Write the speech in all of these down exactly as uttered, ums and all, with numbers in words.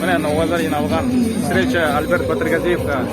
Мине, новыйлар йыйналган. Встреча Альберт Батыргазиевка.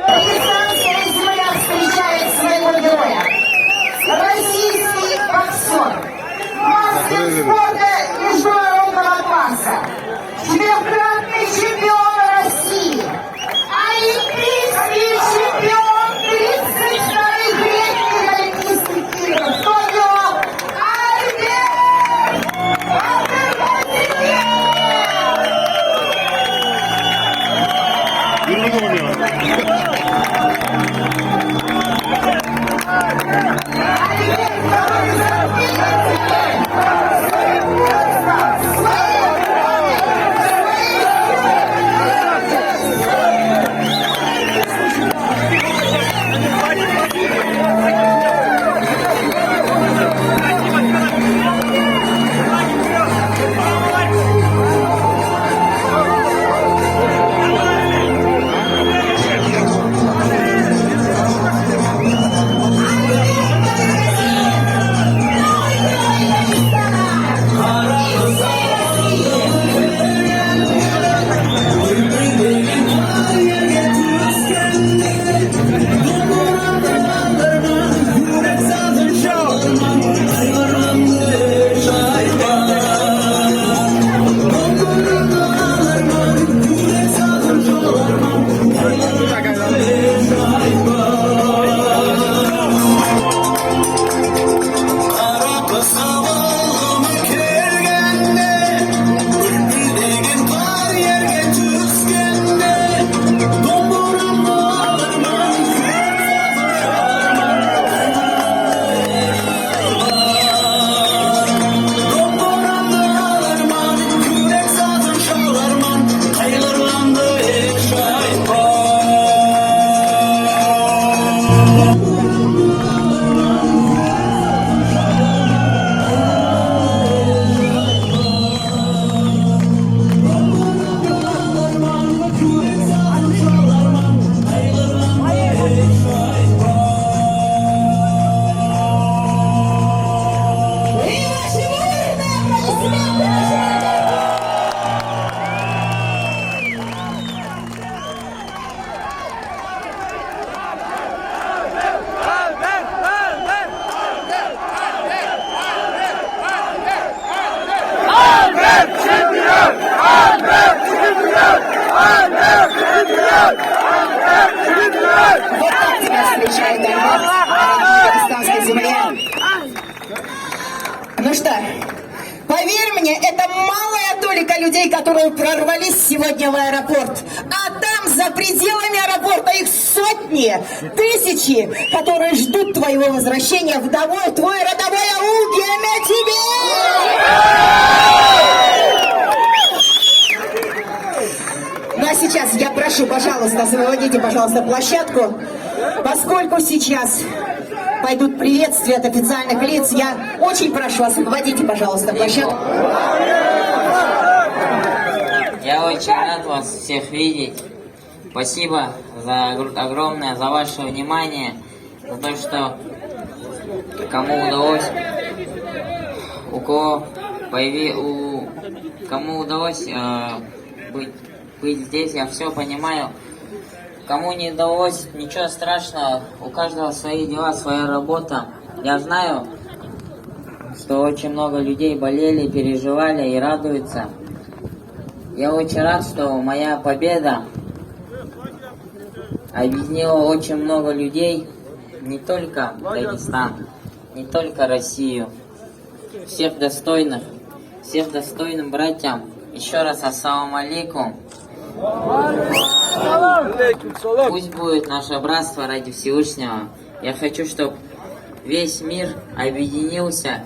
Дагестанская земля встречает своего героя. Российский боксер, мастер спорта международного класса, четырёхкратный чемпион России, олимпийский чемпион тридцать вторых летних Олимпийских игр в Токио, Альберт Батыргазиев! Вот так тебя встречает аэропорт на дагестанской земле. Ну что, поверь мне, это малая толика людей, которые прорвались сегодня в аэропорт. А там, за пределами аэропорта, их сотни, тысячи, которые ждут твоего возвращения домой, в твой родовой аул, Геметибей! Ну а сейчас я прошу, пожалуйста, освободите, пожалуйста, площадку, поскольку сейчас пойдут приветствия от официальных лиц. Я очень прошу, освободите, пожалуйста, площадку. Очень рад вас всех видеть. Спасибо за огр- огромное за ваше внимание, за то, что кому удалось, у кого появи- у кому удалось э, быть, быть здесь, я все понимаю. Кому не удалось, ничего страшного, у каждого свои дела, своя работа. Я знаю, что очень много людей болели, переживали и радуются. Я очень рад, что моя победа объединила очень много людей, не только Дагестан, не только Россию. Всех достойных, всех достойным братьям. Еще раз ассаламу алейкум. Пусть будет наше братство ради Всевышнего. Я хочу, чтобы весь мир объединился.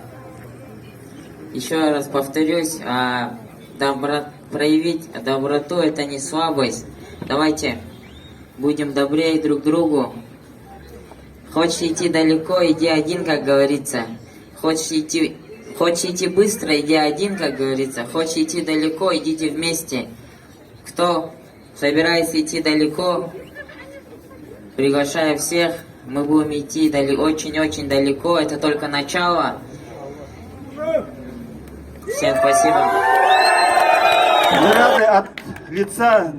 Еще раз повторюсь, а, добро- проявить доброту — это не слабость. Давайте будем добрее друг к другу. Хочешь идти далеко, иди один, как говорится. Хочешь идти, хочешь идти быстро, иди один, как говорится. Хочешь идти далеко, идите вместе. Кто собирается идти далеко, приглашаю всех. Мы будем идти дали- очень-очень далеко. Это только начало. Всем спасибо. Мы рады от лица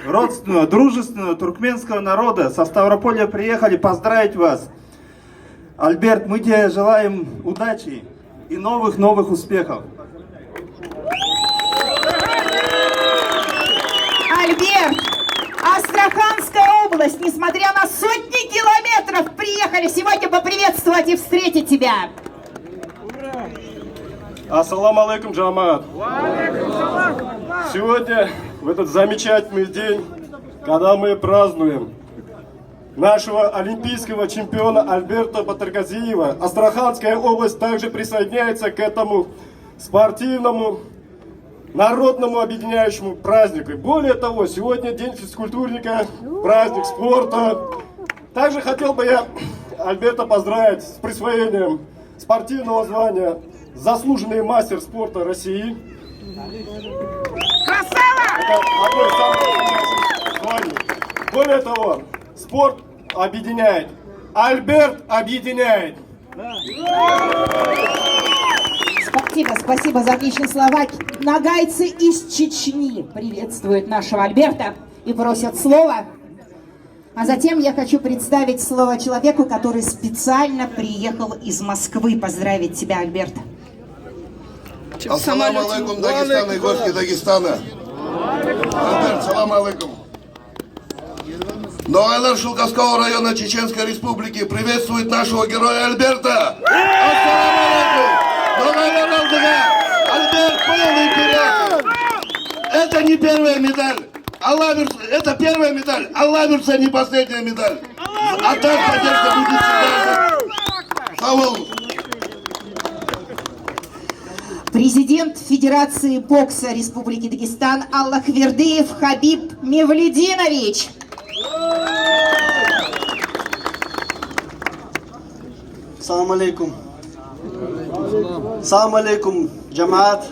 родственного, дружественного туркменского народа со Ставрополя приехали поздравить вас. Альберт, мы тебе желаем удачи и новых-новых успехов. Альберт, Астраханская область, несмотря на сотни километров, приехали сегодня поприветствовать и встретить тебя. Ассаламу алейкум, джамаат. Сегодня, в этот замечательный день, когда мы празднуем нашего олимпийского чемпиона Альберта Батыргазиева, Астраханская область также присоединяется к этому спортивному, народному объединяющему празднику. И более того, сегодня день физкультурника, праздник спорта. Также хотел бы я Альберта поздравить с присвоением спортивного звания «Заслуженный мастер спорта России». Это одно из самых высоких званий. Более того, спорт объединяет. Альберт объединяет. Спасибо, спасибо за отличные слова. Ногайцы из Чечни приветствуют нашего Альберта и просят слова. А затем я хочу представить слово человеку, который специально приехал из Москвы поздравить тебя, Альберт. Ассаламу алейкум, Дагестан и гости Дагестана. Альберт, салам алейкум. Ногайлар Шелковского района Чеченской Республики приветствует нашего героя Альберта. Ассаламу алейкум. Ногайлар алдыга. Альберт, полный вперед. Это не первая медаль. Алла берсе, это первая медаль. Алла берсе, не последняя медаль. А так поддержка будет всегда. Слава. Президент Федерации бокса Республики Дагестан Аллахвердиев Хабиб Мевлидинович. Салам алейкум. Салам алейкум, джамаат.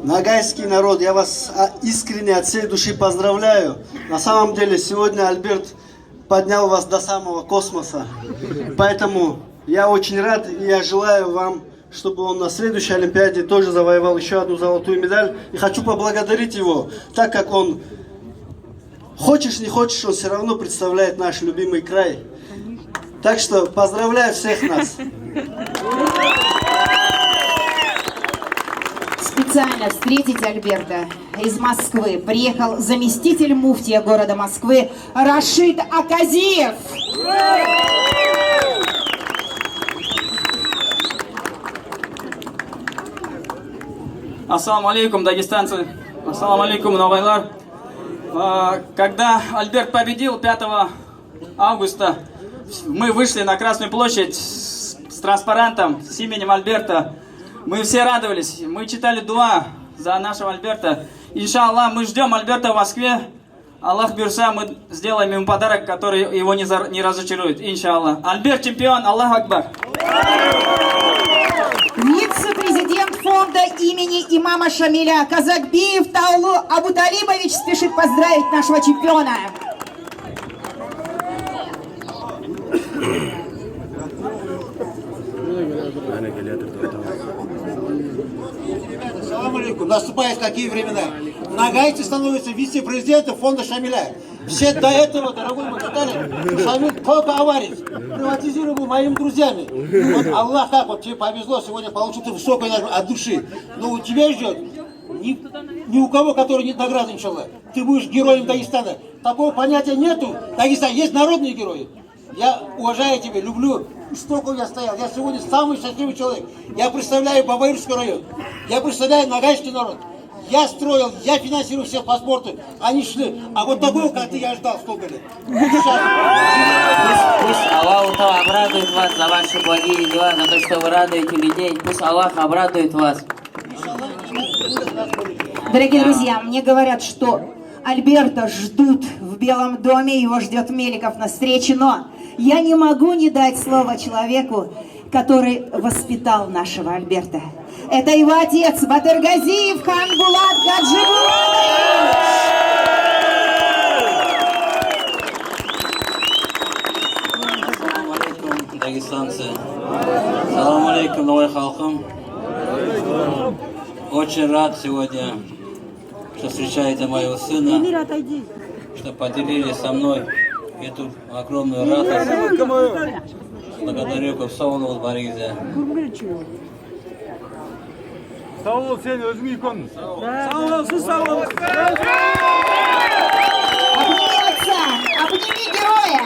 Ногайский народ, я вас а, искренне от всей души поздравляю. На самом деле, сегодня Альберт поднял вас до самого космоса. Поэтому я очень рад, и я желаю вам, чтобы он на следующей Олимпиаде тоже завоевал еще одну золотую медаль. И хочу поблагодарить его, так как он, хочешь не хочешь, он все равно представляет наш любимый край. Так что поздравляю всех нас. Специально встретить Альберта из Москвы приехал заместитель муфтия города Москвы Рашид Аказиев. Ассаламу алейкум, дагестанцы. Ассаламу алейкум, ногайлар. А, Когда Альберт победил пятого августа, мы вышли на Красную площадь с с транспарантом с именем Альберта. Мы все радовались, мы читали дуа за нашего Альберта. Иншаллах, мы ждем Альберта в Москве. Аллах берсе, мы сделаем ему подарок, который его не, за- не разочарует. Иншаллах. Альберт чемпион, Аллах Акбар. Вице-президент фонда имени имама Шамиля Казакбиев Таулу Абуталибович спешит поздравить нашего чемпиона. Салам алейкум. Наступают такие времена. Ногайцы становятся вице-президентом фонда Шамиля. Все до этого, дорогой мой, считали, что Шамиль только авариец. Приватизируемый моими друзьями. Вот Аллах, как вот тебе повезло, сегодня получил ты высокую награду от души. Но у тебя ждет ни, ни у кого, который нет награды, иншаллах. Ты будешь героем Дагестана. Такого понятия нету. Дагестан есть народные герои. Я уважаю тебя, люблю. Столько я стоял. Я сегодня самый счастливый человек. Я представляю Бабаюрский район. Я представляю ногайский народ. Я строил, я финансировал всех по спорту. Они шли. А вот такого, как ты, я ждал столько лет. Сейчас. Пусть, пусть Аллах Таала обрадует вас за ваши благие дела, за то, что вы радуете людей. Пусть Аллах обрадует вас. Дорогие друзья, мне говорят, что Альберта ждут в Белом доме, его ждет Меликов на встрече, но я не могу не дать слово человеку, который воспитал нашего Альберта. Это его отец, Батыргазиев Ханбулат Гаджибулатович. Салам алейкум, дагестанцы. Салам алейкум, ногай халкым. Очень рад сегодня, что встречаете моего сына, что поделили со мной эту огромную радость. Благодарю, коьп сав болынъыз баьринъиз де. Сав бол, сен оьзинъ уьйкен. Сав бол, сиз сав болынъыз. Обними отца, обними героя.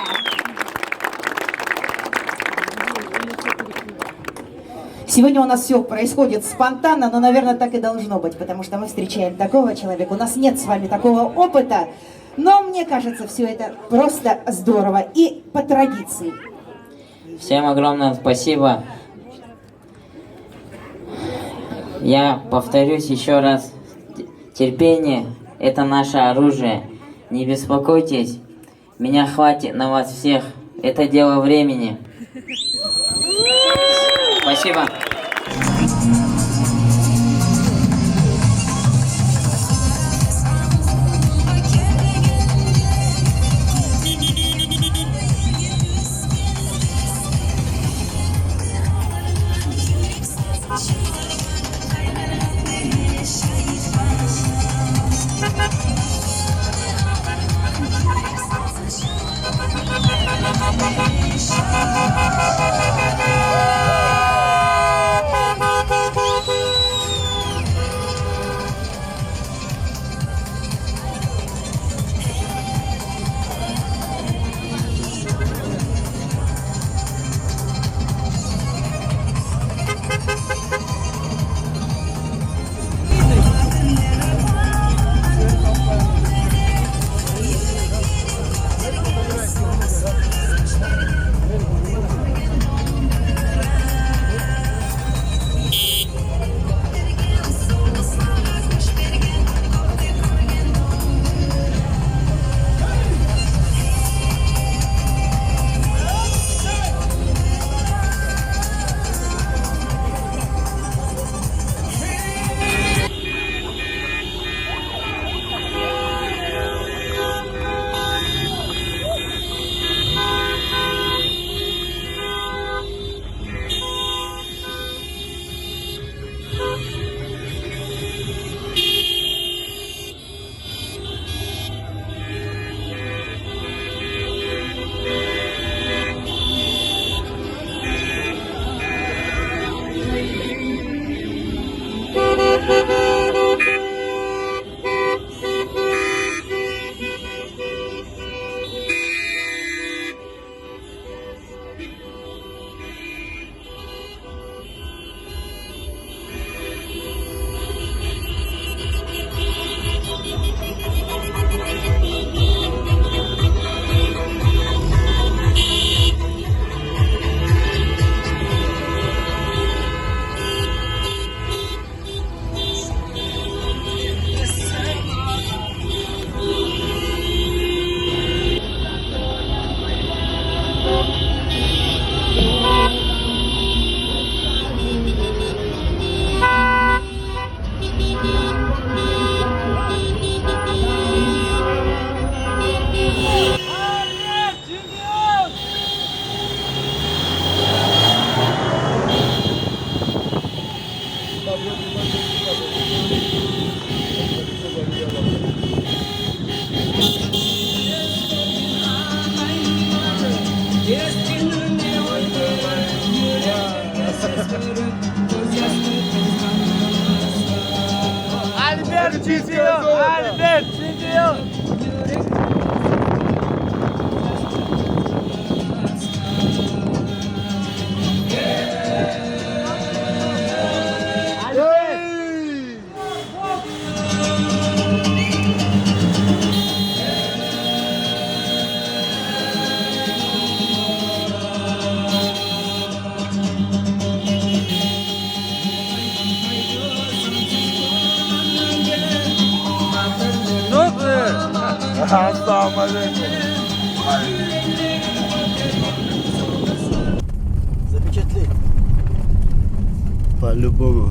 Сегодня у нас все происходит спонтанно, но, наверное, так и должно быть, потому что мы встречаем такого человека. У нас нет с вами такого опыта, но мне кажется, все это просто здорово и по традиции. Всем огромное спасибо. Я повторюсь ещё раз. Терпение — это наше оружие. Не беспокойтесь, меня хватит на вас всех. Это дело времени. Спасибо. Чемпион, Альберт, чемпион. Ассаламу алейкум. Запечатли. По-любому.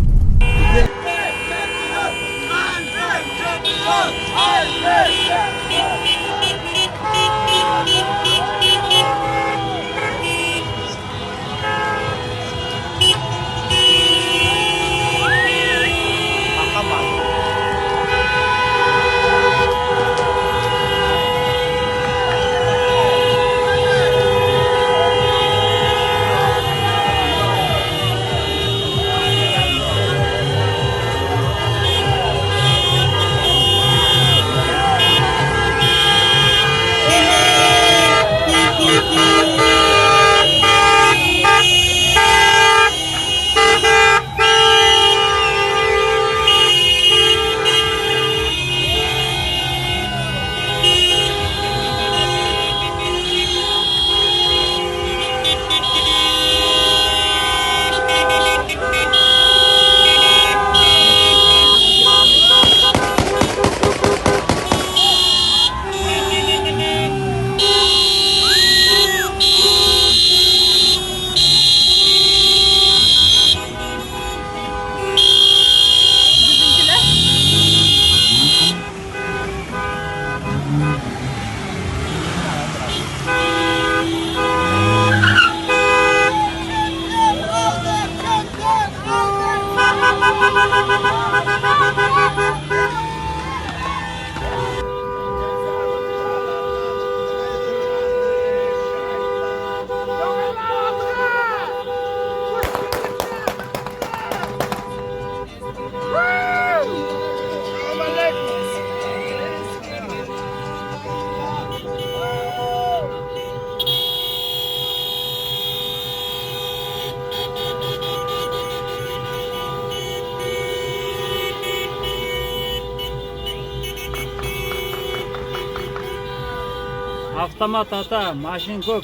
Автомат ата, машин коьп.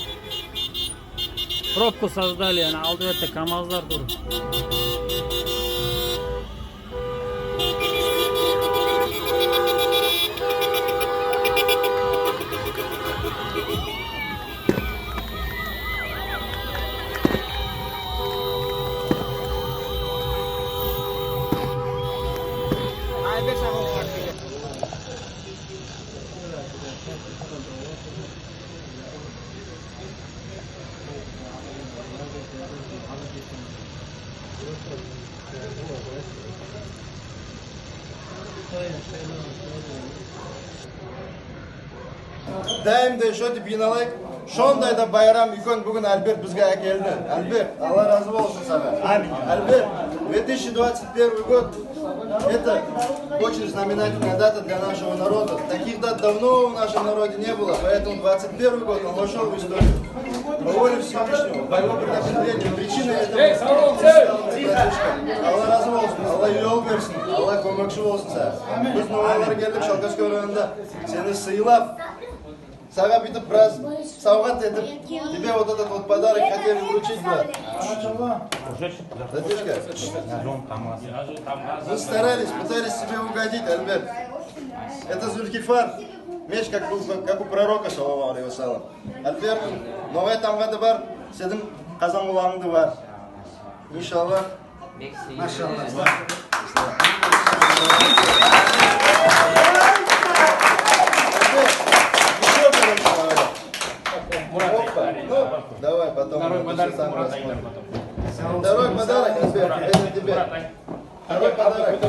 Пробку создали, ана алды бетте КамАЗлар тур. Дайым да ещё деп йыйналайык. Шондай да байрам уьйкен буьгуьн Альберт бизге аькелди. Альберт, Алла разы болсын сага. Аминь. Альберт, две тысячи двадцать первый год, это очень знаменательная дата для нашего народа. Таких дат давно в нашем народе не было, поэтому двадцать первый год, он вошёл в историю. По воле Всевышнего, по его предопределению, причиной этого стал братишка. Алла разы болсын, Алла йол берсин, Алла коьмекши болсын сага. Биз ногайлар келдик Шалкасской районда сени сыйлап, сага буьйтип бираз савгат этип, тебе вот этот вот подарок хотели вручить, брат. Братишка, мы старались, пытались тебе угодить, Альберт. Это Зулькифар, меч, как был, как у пророка, саллаллаху алейхи ва саллям. Альберт, ногай тамга да бар, сенинъ Казан-Кулак та бар. Иншалла. Машалла. Ещё, короче, давай. Опа. Ну, давай, потом. Второй подарок Мурат Айдар потом. Второй подарок, Альберт, это тебе. Второй подарок.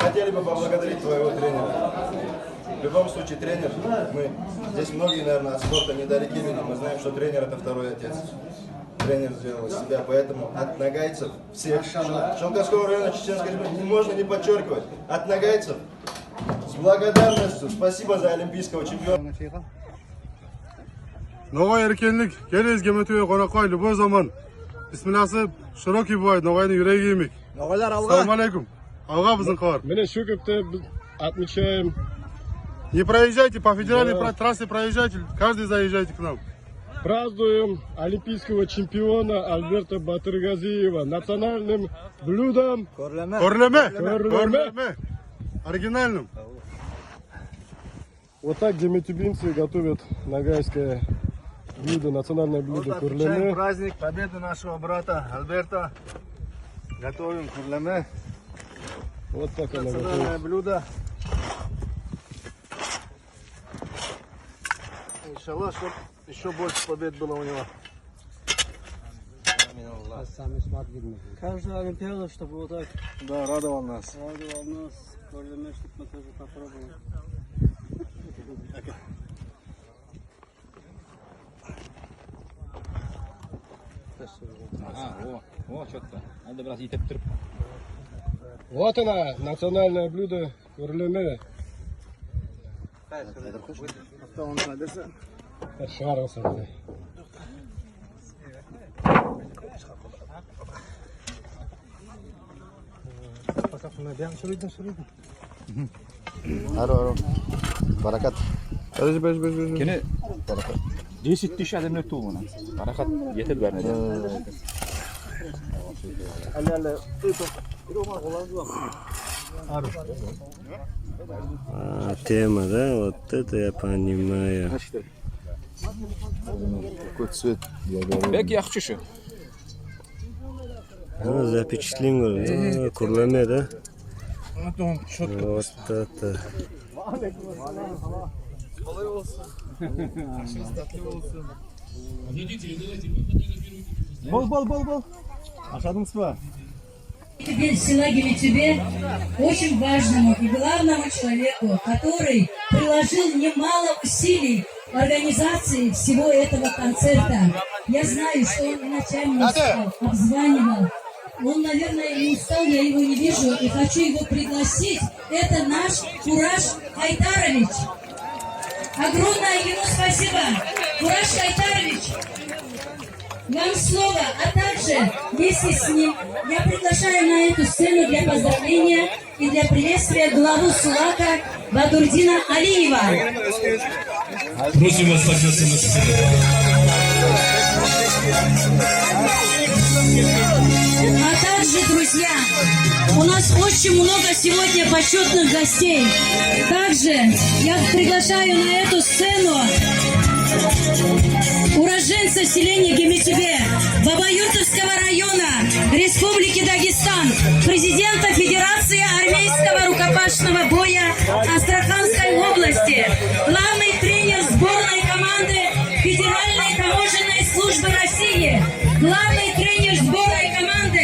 Хотели бы поблагодарить твоего тренера. В любом случае, тренер, мы здесь многие, наверное, от спорта недалеки, но мы знаем, что тренер — это второй отец. Тренер сделал из себя, поэтому от ногайцев всех Шелковского района Чеченской Республики не можно не подчеркивать. От ногайцев с благодарностью спасибо за олимпийского чемпиона. Ногай эркинлик, келигиз Геметебеге конакка любой заман. Бисмилласы широкий бувайды, ногайдынъ юреги йимик. Ногайлар алга. Ассаламу алейкум. Алга бизим халклар. Мине шу кепте биз отмечаем. Не проезжайте по федеральной, да, про-, трассе, проезжайте, каждый заезжайте к нам. Празднуем олимпийского чемпиона Альберта Батыргазиева национальным блюдом. Коьрлеме. Коьрлеме. Коьрлеме. Коьрлеме. Оригинальным. Вот так геметюбинцы готовят ногайское блюдо, национальное блюдо. Вот отмечаем коьрлеме. Праздник победы нашего брата Альберта. Готовим коьрлеме. Вот так оно готовится. Национальное блюдо. Иншаллах, чтоб ещё больше побед было у него. Каждая Олимпиада, чтобы вот так. Да, радовал нас. Радовал нас. Коьрлеме, чтоб мы тоже попробовали. Ага, о, о, чё-то. Надо брать и так тырып. Вот она, национальное блюдо. Коьрлеме. Шыгарасынъ. Арув, арув. Баракат. Бери, бери, бери, бери. Кене баракат. Десять тысяч аьдемлер тувыл мунынъ. Баракат етеди баьрине де. А, тема, да? Вот это я понимаю. Какой цвет? Бек яхшы шу. А, запечатлим, говорю. А, коьрлеме, да? Вот это. Бол, бол, бол, бол. Ашадынъызба? Села Геметебе, очень важному и главному человеку, который приложил немало усилий в организации всего этого концерта. Я знаю, что он и ночами не спал, обзванивал. Он, наверное, и устал, я его не вижу, и хочу его пригласить. Это наш Кураш Кайтарович. Огромное ему спасибо. Кураш Кайтарович, вам слово, а также вместе с ним я приглашаю на эту сцену для поздравления и для приветствия главу СУЛАКа Бадурдина Алиева. Просим вас подняться на сцену. А также, друзья, у нас очень много сегодня почётных гостей. Также я приглашаю на эту сцену уроженца селения Геметебе Бабаюртовского района Республики Дагестан, президента Федерации армейского рукопашного боя Астраханской области, главный тренер сборной команды Федеральной таможенной службы России, главный тренер сборной команды.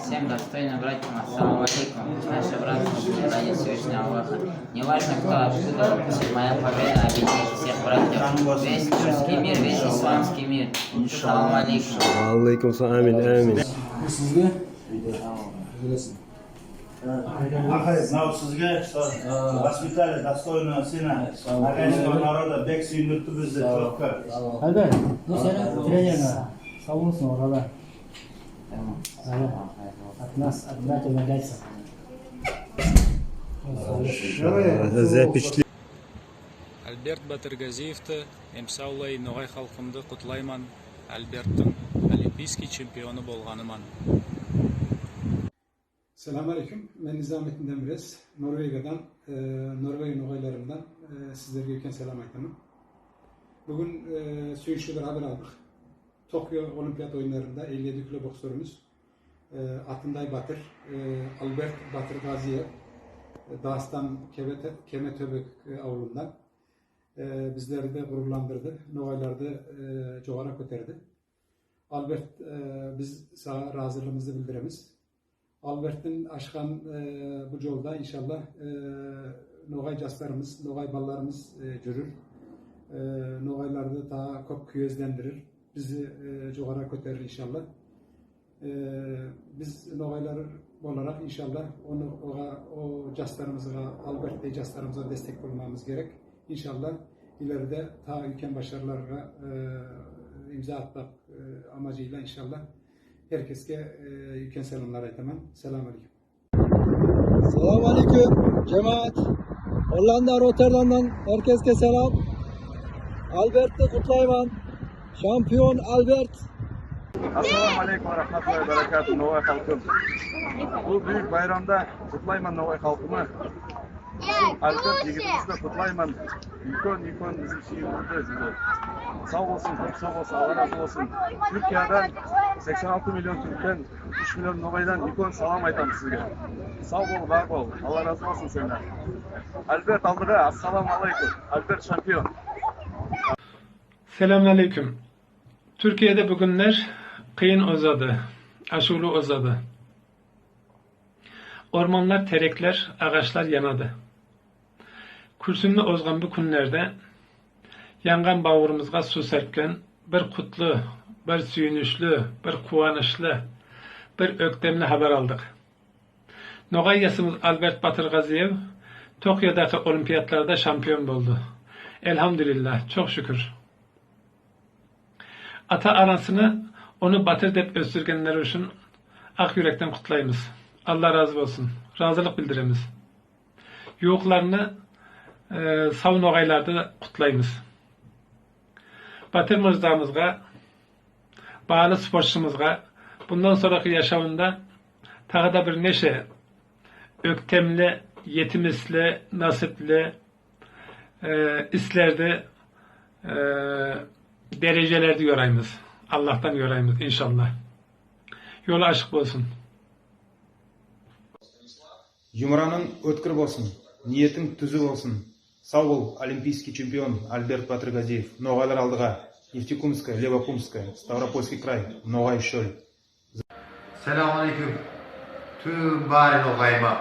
Всем достойным братьям, ассаламу алейкум. Наши братья, ради Всевышнего Аллаха. Неважно, кто откуда, пусть моя победа объединит всех братьев. Весь тюркский мир, весь исламский мир. Салам алейкум. Алейкум салам, амин, амин. Сизге. Бересиз. Ахай, мынав сизге, что воспитали достойного сына ногайского народа, бек суьйиндирди бизди, четко. Альберт, бу сенинъ тренеринъ. Сав болсын, орала. От нас, от братьев ногайцев. Запечатли. Альберт Батыргазиевти эм савлай ногай халкымды кутлайман, Альберттинъ олимпийский чемпионы болганы ман. Салам алейкум. Мен Низаметдин Демирес, Норвегиядан, э, Норвегия ногайларыннан, э, сизлерге уьйкен салам айтаман. Буьгуьн, э, суьйиншли бир хабар алдык. Токио Олимпиада ойынларында элли еди кило боксёрымыз, э, Атындай Батыр, э, Альберт Батыргазиев, э, Дагестан Кеме-, Кеметебек, э, авылыннан, э, бизлерди гурурландырды, ногайларды, э, джогары коьтерди. Альберт, э, биз сага разылыгымызды билдиремиз. Альберттинъ ашкан, э, бу джолда, иншалла, э, ногай джасларымыз, ногай балаларымыз, э, джуьруьр. э, ногайларды тагы коьп куьезлендирир, бизди, э, йогары коьтерир иншалла. Э, биз ногайлар боларак иншалла ону, ога, о ясларымызга, Альберттей ясларымызга дестек болмамыз керек. Иншалла илериде тагы уьйкен башарыларга, э, имза атпак, э, амажы йыла иншалла. Геркеске, э, уьйкен селамлар айтаман. Салам алейкум. Салам алейкум, ямагат. Олланда Роттердамнан геркеске салам. Альбертти кутлайман. Чемпион Альберт. Ассаламу алейкум ва рахматуллахи ва баракатух, ногай халкым. Бу буьйик байрамда кутлайман ногай халкымды. Альберт йигитимизди кутлайман. Уьйкен, уьйкен бизим суьйимлимизди. Сав болсын, коьп сав болсын, Алла разы болсын. Туьркиядан сексен алты миллион туьрктен, уьш миллион ногайдан уьйкен салам айтамыз сизге. Сав бол, бар бол. Алла разы болсын сенден. Альберт алдыга, ассаламу алейкум. Альберт чемпион. Selamünaleyküm. Türkiye'de bugünler kıyın uzadı, aşılı uzadı. Ormanlar, terekler, ağaçlar yanadı. Kürsünlü ozgan bu künlerde yanğan bavurımızğa su serpken bir kutlu, bir suyunişli, bir kuvanışlı, bir öktemli haber aldık. Nogay yasımız Albert Batırgaziyev Tokio'daki olimpiyatlarda şampiyon oldu. Elhamdülillah, çok şükür. Ata-anasını onu Batır dep östürgenleri için ak yürekten kutlaymız. Allah razı olsun. Razılık bildiremiz. Yuvuklarını, e, sav nogaylarda kutlaymız. Batır mırzamızga, baalı sportşumızga bundan sonraki yaşavında tağı da bir neşe öktemli, yetimisli, nasipli, e, islerde, e, derecelerde yoraymız. Allah'tan yoraymız inşallah. Yolu aşık olsun. Юмырынъ оьткир болсын, ниетинъ туьзив болсын. Сав бол, олимпийский чемпион Альберт Батыргазиев. Ногайлар алдыга. Нефтекумская, Левокумская, Ставропольский край, Ногай шоьл. Selamünaleyküm. Tüm bari nogayıma.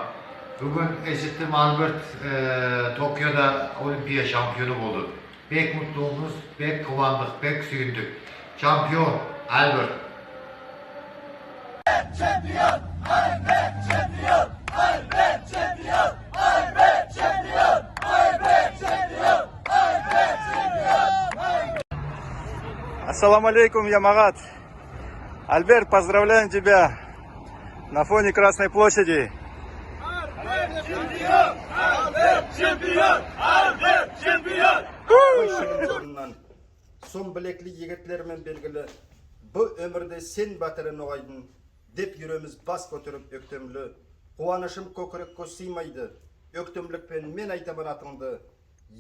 Bugün eşittim, Albert, e, Tokyo'da olimpiya şampiyonu oldu. Pek mutluyuz, pek kuvandık, pek süyündük. Şampiyon Albert. Ассаламу алейкум, ямагат. Альберт, поздравляем тебя на фоне Красной площади. Сом билекли йигитлер мен белгили, бу оьмирде сен баьтири ногайдынъ, деп юремиз бас коьтерип оьктемли. Куванышым коькирекке сыймайды, оьктемлик пен мен айтаман атынъды.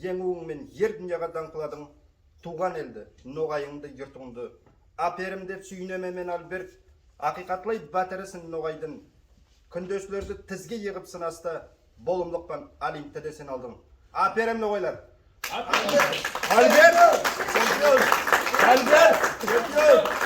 Енъуьвинъ мен ер дуныяга данъкладынъ тувган элди, ногайынъды, юртынъды. Аьперим деп суьйинемен мен, Альберт, акыйкатлай баьтирисинъ ногайдынъ. Куьндеслерди тизге йыгып сынаста, болымлык пан олимпиада сен алдынъ. Аьперим, ногайлар! Альберт! Чемпион! Альберт! Чемпион!